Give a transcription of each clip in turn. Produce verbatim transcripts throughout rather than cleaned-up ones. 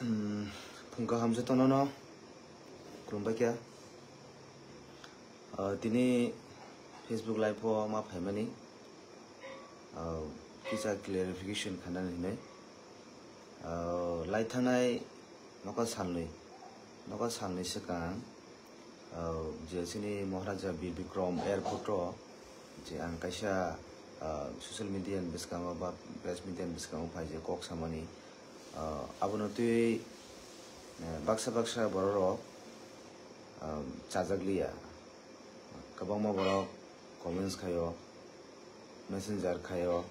Phung kaham jotono no khulumbai kha. Ah, tini Facebook live o ma phaimani, ah, kisa clarification khanani hinwi. Ah, lai thangnai nokha salnwi, nokha salnwi swkang, ah, je chini Maharaja Bir Bikram airport o je ang kaisa, ah, social media ni bwskango ba press media ni bwskango phai je kok samani, ah, abono twi, eh, baksa baksa borok rok, ah, chajak liya. Kwbangma borok comments khaio, messenger khaio,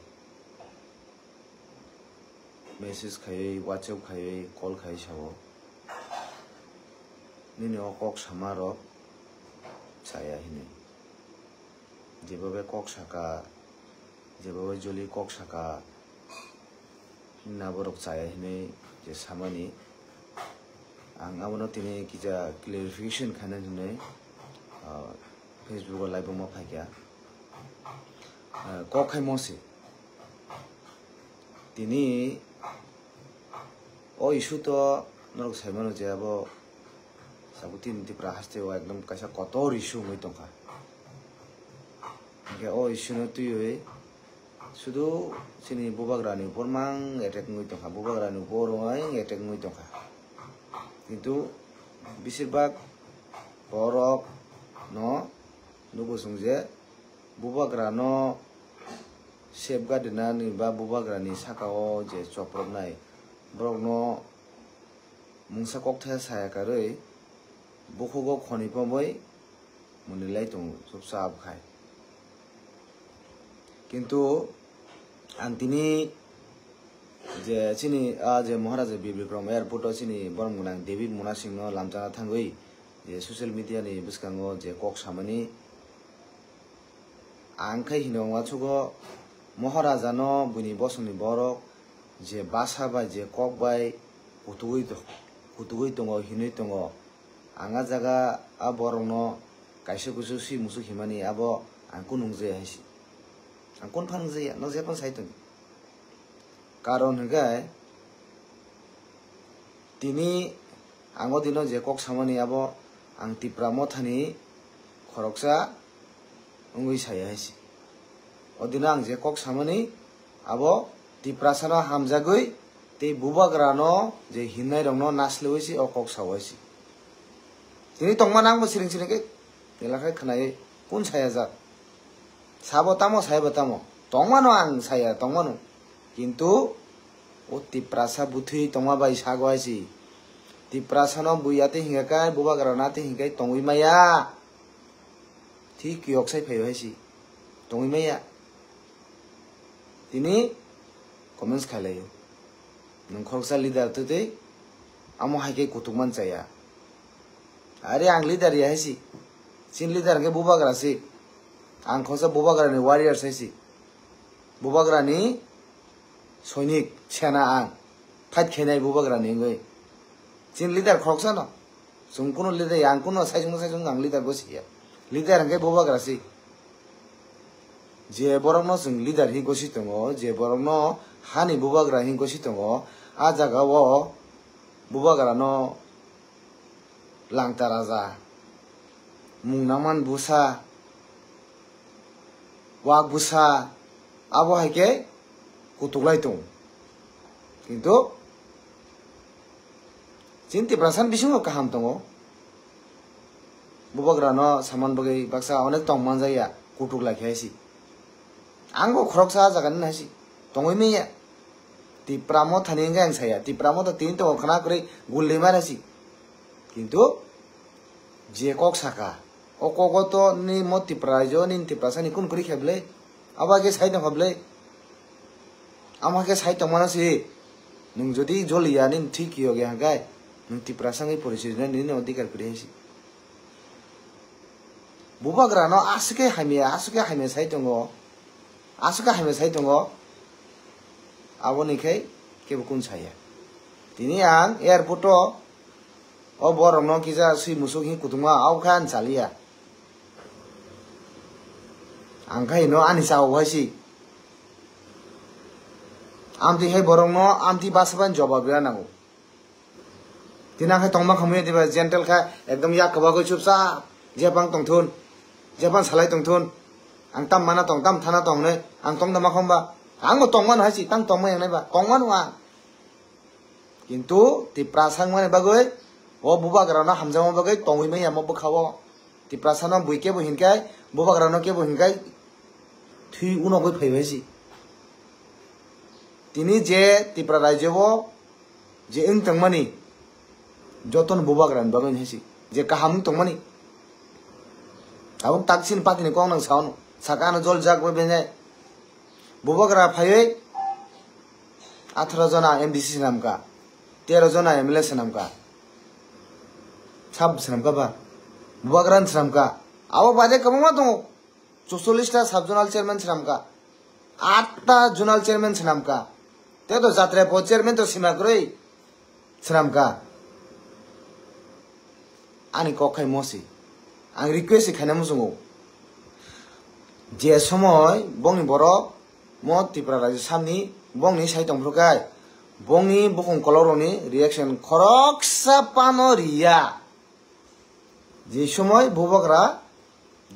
message khaiwi, WhatsApp khaiwi, call khaiwi sao, "Nini o kok sama rok chaya," hinwi. Jeba bai kok saka, jeba bai joli kok saka, hinna borok chaya hinwi je samani. Ang abono tini kisa clarification khaina hinwi, ah, Facebook o live o ma phaikha. Ah, kok khai mosi. Tini o issue to norok sai mano je abo Sabutini Tipra haste o ekdom kaisa kotor issue wngwi tongkha. Hingke o issue no twiwi sudu chini bubagrani upor mang attack wngwi tongkha, bubagrani upor wng attack wngwi tongkha. Kintu besirbak borok no nugo chwng je bubagrano safeguard rwnani ba bubagrani saka o je chopropnai borokno mungsa kokthai saya karwi bukhugo khoni pomwi mwnwi lai tongo chupchap khai. Kintu ang tini je chini a je Maharaja Bir Bikram airport o chini borom gwnang David Munasing no lamchana thangwi je social media ni bwskango je kok samani, ang khe hino uansukgo Maharaja no buini bosongni borok je basa bai je kok bai kutugwi to-, kutugwi tongo hinwi tongo. Ang a jaga a borokno kaisa kusu swi musuk himani abo ang kunu nungjaya hai se. Ang kunu phan nungjaya, no jephang sai tong. Karon hwnkhe tini ang o dino je kok samani abo ang Tipra mothani khoroksa wngwi saya hai se. O dino ang je kok samani abo Tiprasano hamjagwi tei bubagrano je himnairokno nasliwi se o kok sao hai se. Tini tongmano ang bo siring siring khe ela khai khwnaiwi kun saya jak. Sabo tamo, saibo tamo. Tongmano ang saya, tongmano. Kintu o Tiprasa bwthwi tongma bai sago hai se. Tiprasano bui atwi hingkha khe, bubagrano atwi hingkha khe tongwi maya. Thik kiyok sai phaio hai se. Tongwi maya. Tini comments khlai laio. Nwng khoroksa leader twtwi amo hai khe kutuk man chaya. Are ang leader ya hai se. Chini leader hwnkhe bubagra se. Ang khoroksa bubagrani warriors hai se. Bubagrani soinik sena ang. Fight khainai bubagrani wngwi. Chini leader khoroksa no. Chwng kunu leader ya, ang kunu saisung saisung ang leader gosi ya. Leader hwnkhe bubagra se. Je borokno chwng leader hinwi gosi tongo, je borokno hani bubagra hinwi gosi tongo, a jaga o bubagrano langta raja, mung nangman bwsa, wak bwsa, abo hai khe kutuk lai tongo. Kintu chini Tiprasa ni bisingo kaham tongo. Bubagrano saman bagwi baksa onek tong manjak ya, kutuk lai khe hai se. Ang bo khoroksa ah jaga ni hai se. Tongwi manya. Tipra mothani hwnkhe ang saya. Tipra motha tini tongo khna kwrwi gulli mara se. Kintu je kok saka, o kogo to ni mo Tipra raijo ni Tiprasa ni kun kwrwi khe bwle? Abo khe sai tongkha bwle? Amo khe sai tongmano se. Nwng jodi joliya nini thwi kiyok ya hwnkhe nwng Tiprasa wngwi porichoi rwnani nini odhikar kwrwi hai se. Bubagrano aswk khe hamya, aswk khe hamya sai tongo, aswk khe hamya sai tongo, aboni khe kebo kun saya. Tini ang airport o, o borokno kisa swi musuk hin kutungma, abo khe ang chaliya. Ang khe hino ani chao hai se. Amtwi hai borokno amtwi basa bai jobab rwna nango. Tini ang khe tongma khamwi diba gentle kha, ekdom yak kwbagwi chupchap, jepang tongthun, jepang salai tongthun. Ang tam mana tong, tam thana tong hinwi ang tong da ma khomba? Ang bo tongmano hai si, tang tongma yang nai ba, tongmano ang. Kintu Tiprasa wngmani bagwi, o bubagrano hamjakma bagwi tongwi manya mo bwkha-o. Tiprasano bui kebo hinkai, bubagrano kebo hinkai, thwi unogwi phaibai si. Tini je Tipra rajyo-o je wng tongmani, jotono bubagrani bagwi hai si, je kaham wng tongmani. Tabuk tak chini party ni kok nang sao no, saka ano jol jak bai benai. Bubagra phaiwi atharo jona M D C swnamkha, tero jona M L A swnamkha, sab swnamkha ba, bubagrani swnamkha. Abo bade kwbangma tongo, chuchollish ta sub zonal chairman swnamkha, aat ta zonal chairman swnamkha, tei to jatra po chairman to sima kwrwi swnamkha. Ani kok khai mosi. Ang request se khaina muchungo. Je somoi bongni borok mo Tripura rajyo samni bongni sai tongphuru kai, bongni bukhung kolokrokni reaction khoroksa phano riya. Je somoi bubagra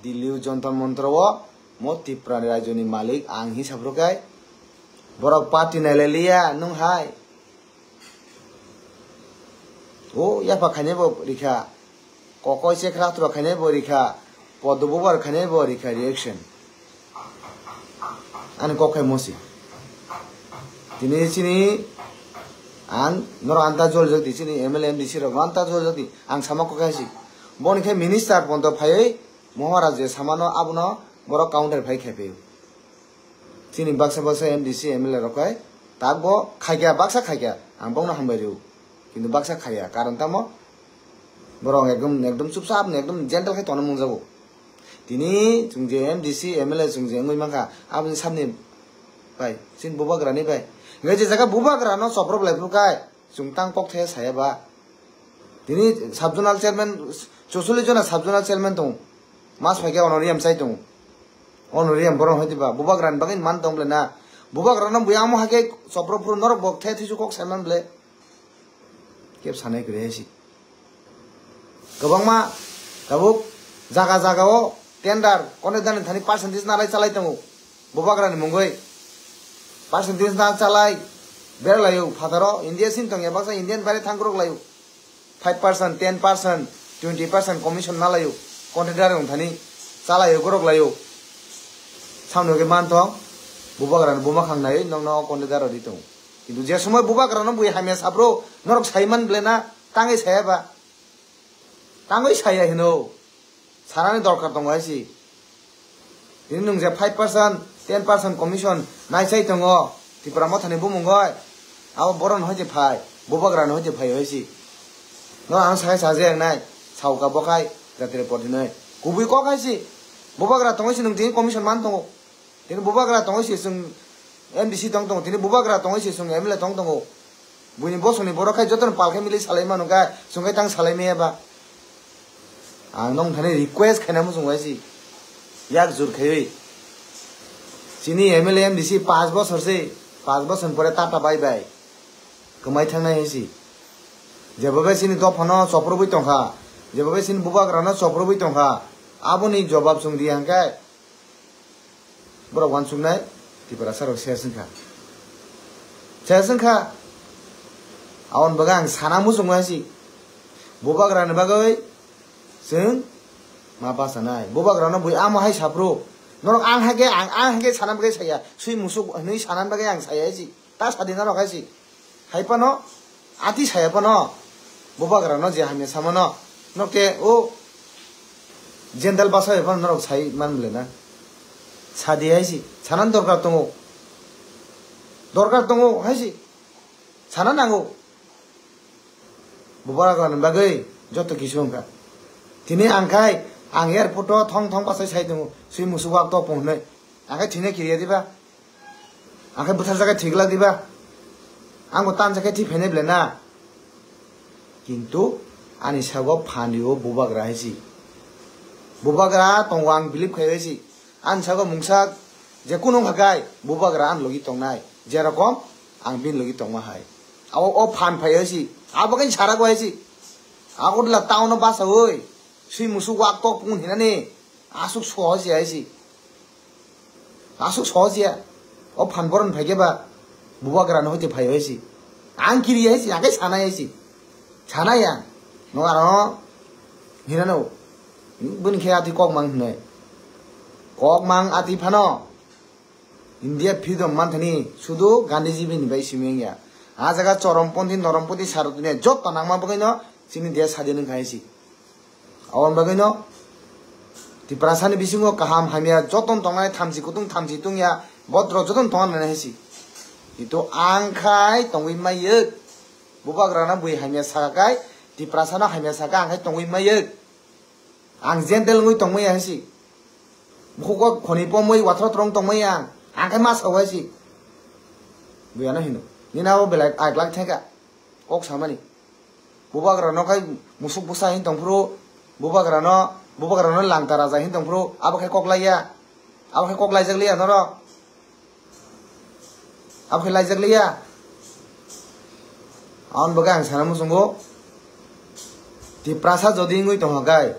Delhi o Jantar Mantar o mo Tripura ni rajyo ni malik ang hinwi saphuru kai, borok party nailai liya nwng hai. O yapha khainai bo rikha, kokoi chekra tura khainai bo rikha, podo bubar khainai bo rikha reaction. Ani kok khai mosi. Tini chini ang norok anta jol jodi, chini M L A M D C rok anta jol jodi, ang sama kok khai si. Boni khai minister ponto phaiwi Mohora je samano abono borok counter phai khai phaio. Chini baksa baksa M D C M L A rok hai tak bo khaikya, baksa khaikya, ang bokno hambai rw. Kintu baksa khaiya, karon tamo borok ekdom, ekdom chupchap ni, ekdom gentle khai tongna mungjago. Tini chwng je M D C M L A chwng je wngwi mankha, aboni samni bai chini bubagrani bai. Hingke je jaga bubagrano choprop lai phuru kai, chwng tang kok thaya saya ba. Tini sub zonal chairman, chuchollish jona sub zonal chairman tongo. Mas phaikhe honorarium chai tongo. Honorarium borok hai diba? Bubagrani bagwi man tong ble na? Bubagrano buya amo hai khe chopro phuru norok bo the thisu kok saiman ble. Kep sanai kwrwi hai si. Kwbangma tabuk jaga jaga o tender, kone dani thani percentage nalai chalai tongo. Bubagrani mungwi percentage na chalai berlaio phataro, India sin tongya baksa Indian bare thangkrok laio. Five percent, ten percent, twenty percent commission nalaio contractor wng thani, chalaio, gorok laio. Samno khe man thong, bubagrani buma khang nai nokno contractor rodi tongo. Kintu je somoi bubagrano bui hamya sapro norok saiman ble na, tangwi saya ba? Tangwi saya hino. Sanani dorkar tongo hai si. Tini nwng je five percent, ten percent commission naisai tongo Tipra Mothani bumung oi. Abo borok no hai se phai, bubagra no hai se phai hai si. No ang sai sa je nai, sauka bo khai jatri poti noi. Kubui kok hai si. Bubagra tongoi si nwng tini commission man tongo. Tini bubagra tongoi si chwng M D C tong tongo, tini bubagra tongoi si chwng M L A tong tongo. Buini bosongni borok khai jotono pal khe milwi salai mano khe, chwng khe tang salai maya ba. Ang nong thani request khaina muchung bai si. Yak jur khaiwi. Chini M L A M D C paanch bosor se, paanch bosor pore tata bai bai. Kwmai thangnai hai si. Jeba bai chini dophano choprobwi tongkha, jeba bai chini bubagrano choprobwi tongkha, aboni jobab chwng di hwnkhe. Borok uansuknai Tiprasa rok ses wngkha. Ses wngkha. Aboni bagwi ang sana muchungo hai si. Bubagrani bagwi chwng ma bachanai. Bubagrano bui amo hai saphuru. Norok ang hai khe, ang, ang hai khe sana bagwi saya. Sui musuk hwnwi sana bagwi ang saya hai si. Ta sadi norok hai si. Hai phano, ati saya phano, bubagra no je hamya samano, norok te o jendal basa bai phano norok sai man ble na. Sadi hai si, sanan dorkar tongo. Dorkar tongo hai si. Sana nango. Bubagra ni bagwi joto kisu wngkha. Tini ang khai, ang airport o thong thong bachai sai tongo. Sui musuk wak to pung hinwi. Ang khai thina kiriya diba? Ang khe bwthar jaga thwi glak diba? Ang bo tanja khe thwi phainai ble na? Kintu ani sago phan rio bubagra hai si. Bubagra tongo ang believe khai hai si. Ani sago mungsa je kunu wngkha kai bubagra ani logi tongnai. Jerokom ang bini logi tongma hai. Abo o phan phai hai si. Abo khe sara go hai si. Agartala town o basawi swi musuk wak kok pungun hinani aswk sohos ya hai si. Aswk sohos ya. O phan boron phaikhe ba bubagra no hoite phai hai si. Ang kiri hai si, akai sana hai si. Sana ya. No aro hinano. Bini khe ati kok mang hinai. Kok mang ati phano. India freedom manthani sudu Gandhiji bini bai simi wngya. A jaga chorom ponthi, norom ponthi, sara dunia joto nangma bagwino chini desh sadin wngkha hai si. Aboni bagwino Tiprasani bisingo kaham hamya joton tongnai, thamchi kutung thamchi tungya, botro joton tongna nai hai si. Kintu ang khai tongwi mayek. Bubagrana bui hamya saka kai, Tiprasano hamya saka ang khai tongwi mayek. Ang gentle wngwi tongmaya hai si. Bukhuko khoni pomwi wathro throng tongmaya ang. Ang khai ma sao hai si. Buyano hino. Nini abo belai aglak thangkha. Kok samani. Bubagra no khai musuk bwsa hin tongphuru. Bubagra no, bubagra no langta raja hin tongphuru. Abo khai kok laiya. Abo khai kok laijak liya norok. Abo khe laijak liya. Aboni bagwi ang sana muchungo. Tiprasa jodi wngwi tongkha kai.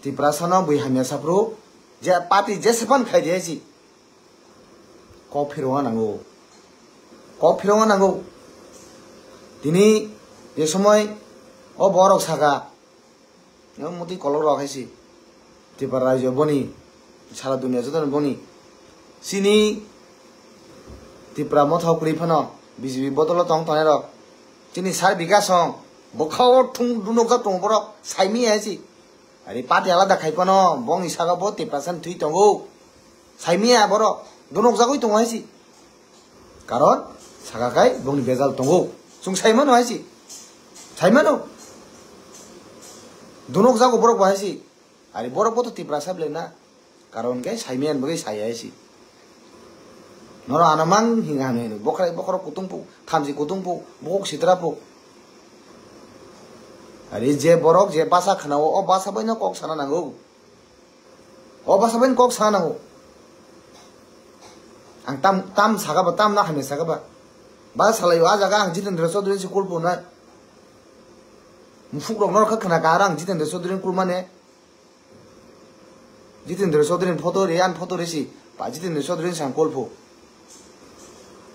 Tiprasa no bui hamya saphuru. Je party jese phan khai di hai si. Kok phirongna nango. Kok phirongna nango. Tini je somoi o borok saka. Yang muti kolok rok hai si. Tipra rajyo boni. Sara dunia joto boni. Sini Tipra mothok kri phano B J P bodolo tong tonai rok. Chini sar bikasong. Bokhao thung dunok jak tongo borok. Saimi hai si. Ari party alada khai phano. Bongni saka bo Tiprasa ni thwi tongo. Saimiya borok. Dunok jagwi tongo hai si. Karon saka kai bongni bejal tongo. Chwng sai mano hai si. Sai mano. Dunok jago borok bo hai si. Ari borok bo to Tiprasa belai na. Karon kai sai maya bagwi sai hai si. Noro ano mang hinga hino hino. Bokrai bokhorok kutung pu, thamchi kutung pu, bokok sitra pu. Ari je borok je basa khana o, o basa bai no kok sana nango. O basa bai kok sana nango. Ang tam, tam saka ba, tam na hamya saka ba. Ba salai o, a jaga ang Jitendra Chaudhary si kulpu na. Mufuk rok norok kha khna ka, ang Jitendra Chaudhary kulmane. Jitendra Chaudhary photo ri, an photo ri si. Pa Jitendra Chaudhary sang kulpu.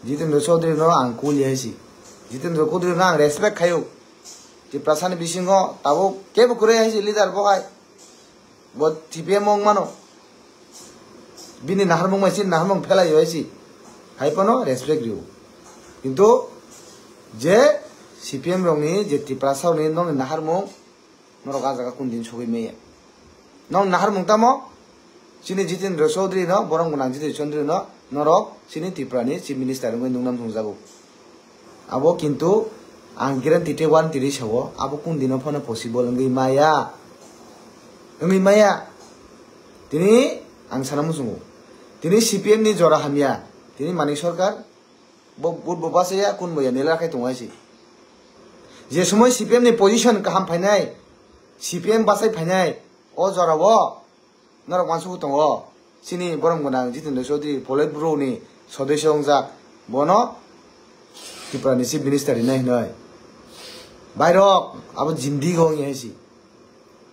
Jitendra Chaudhary no ang kuli hai si. Jitendra Chaudhary no ang respect khayo. Tiprasa ni bisingo tabuk kebo kwrwi hai si leader bo hai. Bo T P M wng mano. Bini naharmung bai si naharmung phelai bai si. Hai phano respect rio. Kintu je C P M rokni je Tiprasa rokni nokni naharmung norok a jaga kun din sogwi maya. Nokni naharmung tamo? Chini Jitendra Chaudhary no, borom gwnang Jitendra Chaudhary no, norok chini Tripura ni Chief Minister wngwi nungnam thwngjago. Abo kintu ang guarantee tei warranty ri sao, abo kun dino phano possible wngwi maya. Wngwi maya. Tini ang sana muchungo. Tini C P M ni jora hamya. Tini Manik Sarkar bo vote bo bachaya, kun bo ya nela khai tongo hai si. Je somoi C P M ni position kaham phainai, C P M bachai phainai, o jora o norok uansukgwi tongo. Chini borom gwnang Jitendra Chaudhary, Politburo ni sodosyo wngjak, bono Tripura ni Chief Minister rinai hinoi. Bairok, abo jimdi go wngya hai si.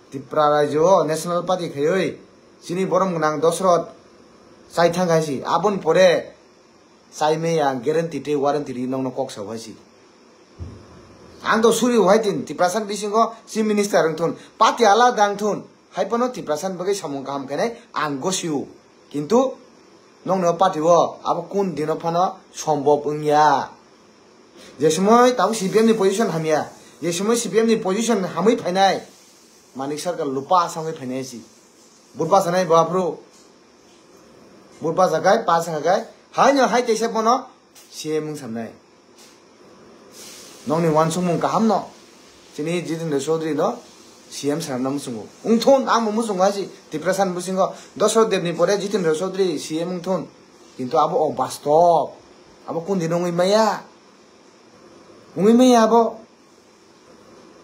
Tripura rajyo o National Party khaiwi chini borom gwnang Dosrot chai thang hai si. Aboni pore chai maya ang guarantee tei warranty ri nokno kok sao hai si. Ang to suri hai tin, Tiprasa ni bisingo Chief Minister wngthun, party alada wngthun. Hai phano Tiprasa ni bagwi samung kaham khainai ang gosio. Kintu nokni o party o abo kun dino phano sombhob wngya. Je somoi tabuk C P M ni position hamya, je somoi C P M ni position hamwi phainai, Manik Sarkar lupa asangwi phainai si. Vote bachanai bo aphuru. Vote bachakai, pass wngkha kai, haino hai teisa bono C M wng samnai. Nokni uansukmung kaham no. Chini Jitendra Chaudhary no C M sanamna muchungo. Wngthun, ang bo muchungo hai si. Tiprasa ni bisingo Dosrot Deb ni pore Jitendra Chaudhary C M wngthun. Kintu abo o bastob. Abo kun dino wngwi maya. Wngwi maya abo.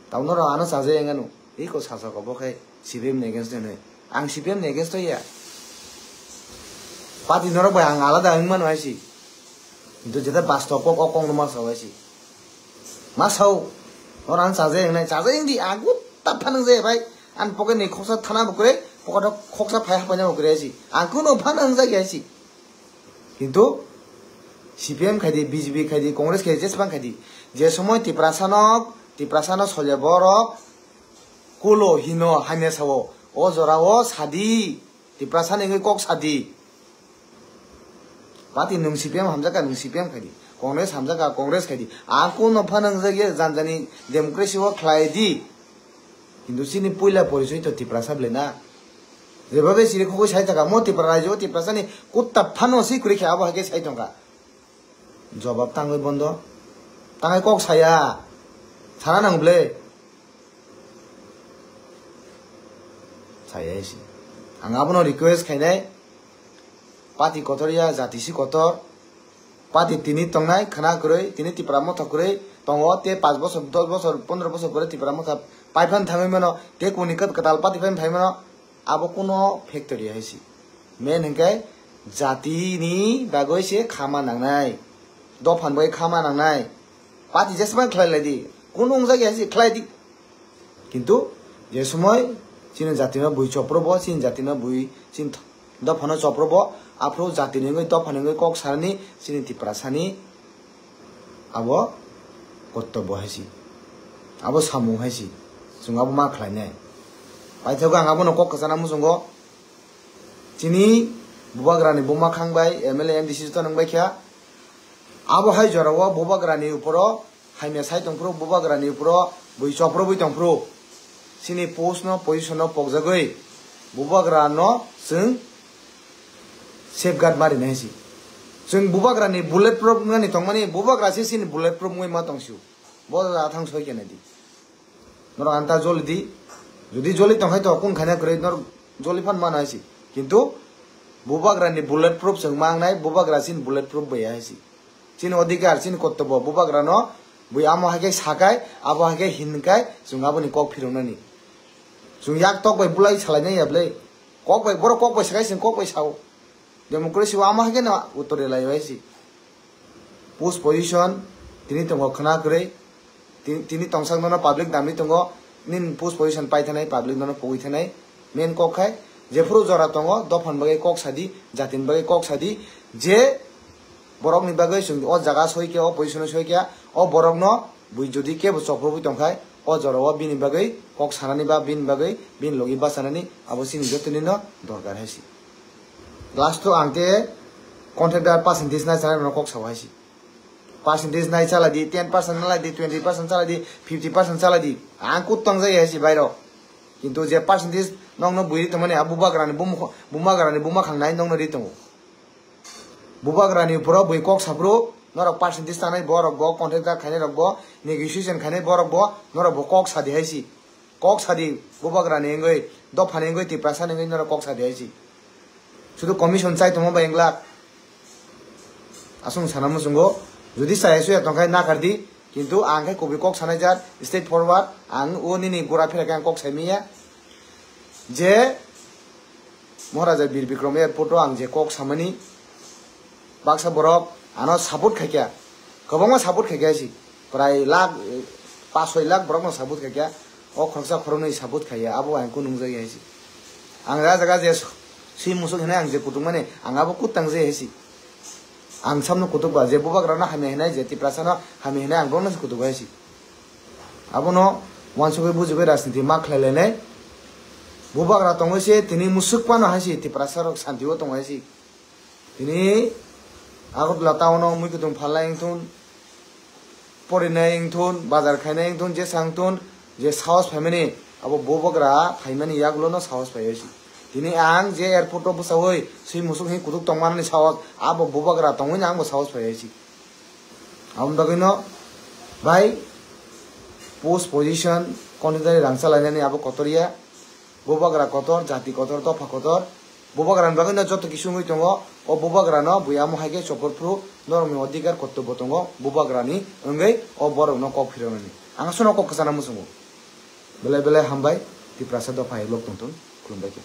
Tauno rok ano chaja yang ano. Iko sasako bo khai C P M ni against hinwi. Ang C P M ni against o ya. Party norok bai ang alada wng mano hai si. Kintu jeta bastob kok o kok no ma sao hai si. Ma sao. Oro ang chajai wngnai, chajai wngdi, ang kutta phan wngjai bai. Ang pocket ni khoksa thana bo kwrwi, pocket o khoksa phai hapaina bo kwrwi hai si. Ang kuno phan wngjak ya si. Kintu C P M khai di, B J P khai di, Congress khai di, jesbang khai di. Je somoi Tiprasa no, Tiprasa no solya borok kulo hino hamya sao. O jora o sadi. Tiprasa ni wngwi kok sadi. Party nwng C P M hamjakha, nwng C P M khai di. Congress hamjakha, Congress khai di. Ang kuno phan wngjak ya, janjani democracy o khlai di. Kintu chini puila porichoi to Tiprasa ble na. Jeba be siri khogwi sai thaka, mo Tipra rajyo o Tiprasa ni kutta phano si kwrwi khe abo hai khe sai tongkha. Jobab tangwi bondo. Tangwi kok saya. Sana nang ble. Saya si. Ang abono request khainai. Party kotor ya, jati si kotor. Party tini tongnai, khna kwrwi, tini Tipra motha kwrwi tongo, te panch bosor, dos bosor, pondro bosor pore Tipra motha pai phan thangwi mano, te kuni kwt-, kwtal party phan phai mano, abo kuno factory hai si. Main hwnkhe jati ni bagwi se khama nangnai, dophan bai khama nangnai. Party jesma khlai lai di, kuno wngjak ya si khlai di. Kintu je somoi chini jatino bui chopro bo, chini jatino bui chini th-, dophano chopro bo, aphuru jatini wngwi dophani wngwi kok sanani chini Tiprasani abo kortobbo hai si, abo samung hai si, chwng abo ma khlainai. Paithago ang abono kok kwchana muchungo, chini bubagrani buma khang bai M L A, M D C joto nang bai kha, abo hai jorao bubagrani uporo hamya sai tongphuru, bubagrani uporo bui choprobwi tongphuru. Chini post no, position no pokjagwi bubagra no chwng safeguard ma rinai si. Chwng bubagrani bullet proof wngnani tongmani, bubagra se chini bullet proof wngwi ma tongsiu. Bo da thang soi khe nai di. Norok anta joli di. Jodi joli tong khai to kun khaina kwrwi norok joli phan ma nai si. Kintu bubagrani bullet proof chwng ma wngnai, bubagra chini bullet proof bai ya hai si. Chini odhikar, chini kortobbo, bubagrano bui amo hai khe sakai, abo hai khe hinkai, chwng aboni kok phiroknani. Chwng yak tok bai bulai salainai ya bwlai. Kok bai, borok kok bai sakai, chwng kok bai sao. Democracy o amo hai khe no uttor rwlai bai si. Post position, tini tongo khwna kwrwi, Ti-, tini tongsak nono public damwi tongo, nini post position pai thanai, public nono pogwi thanai. Main kok khai, jephuru jora tongo, dophani bagwi kok sadi, jatini bagwi kok sadi, je borokni bagwi chwng o jaga soi khe, o position o soi khe, o borokno bui jodi kebo choprobwi tongkhai, o jorao bini bagwi kok sanani ba bini bagwi bini logi bachanani abo chini jotonino dorkar hai si. Last o ang te contractor percentage nai chanai rokno kok sao hai si. Percentage nai chala di, ten percent chala di, twenty percent chala di, fifty percent chala di. Ang kut tong jaya si bairo. Kintu je percentage nokno bui ri tongmani, a bubagrani bum-, bumagrani buma khangnai nokno ri tongo. Bubagrani uporo bui kok saphuru, norok percentage tanai borok bo, contractor khainai rok bo, negotiation khainai borok bo, norok bo kok sadi hai si. Kok sadi, bubagrani wngwi, dophani wngwi, Tiprasani wngwi norok kok sadi hai si. Sudu commission chai tongma bai wng glak. Aswng sana muchungo, jodi chaya suya tongkhai nakardi, kintu ang khe kubui kok sanai jat, straight forward, ang o nini gura phira khe ang kok sai manya. Je Maharaja Bir Bikram airport o ang je kok samani, baksa borok ano support khaikha, kwbangma support khaikha si, prai lakh, eh, pash soi lakh borokno support khaikha, o khoroksa khoroknwi support khaiya, abo ang kunu nungjak ya si. Ang rajaga je swi musuk hinai ang je kutung mani, ang abo kutang je si. Ang samno kutuk ba, je bubagrano hamya hinai, je Tiprasano hamya hinai, ang borokno se kutuk ba si. Abono uansugwi bujigwi rajniti ma khlai lainai. Bubagra tongwi se tini musuk phano hai si, Tiprasa rok santi o tong hai si. Tini Agartala town o mui kutung phalnai wngthun, porinai wngthun, bazar khainai wngthun, jesa wngthun, je sahos phaimani, abo bubagra phaimani yagulo no sahos phaiwi si. Tini ang je airport o bwchaui swi musuk hinwi kutuk tongmanani sahos, abo bubagra tongwi no ang bo sahos phaiwi si. Aboni bagwi no bai post position, contractor rang chalainani abo kotor ya. Bubagra kotor, jati kotor, dopha kotor. Bubagrani bagwi no joto kisu wngwi tongo. O bubagrano bui amo hai khe chopor phuru norokni odhikar kortobbo tongo. Bubagrani wngwi o borokno kok phiroknani. Ang aswkno kok kwchana muchungo. Belai belai hambai, Tiprasa dopha hai lok tongthun. Khulumbai khe.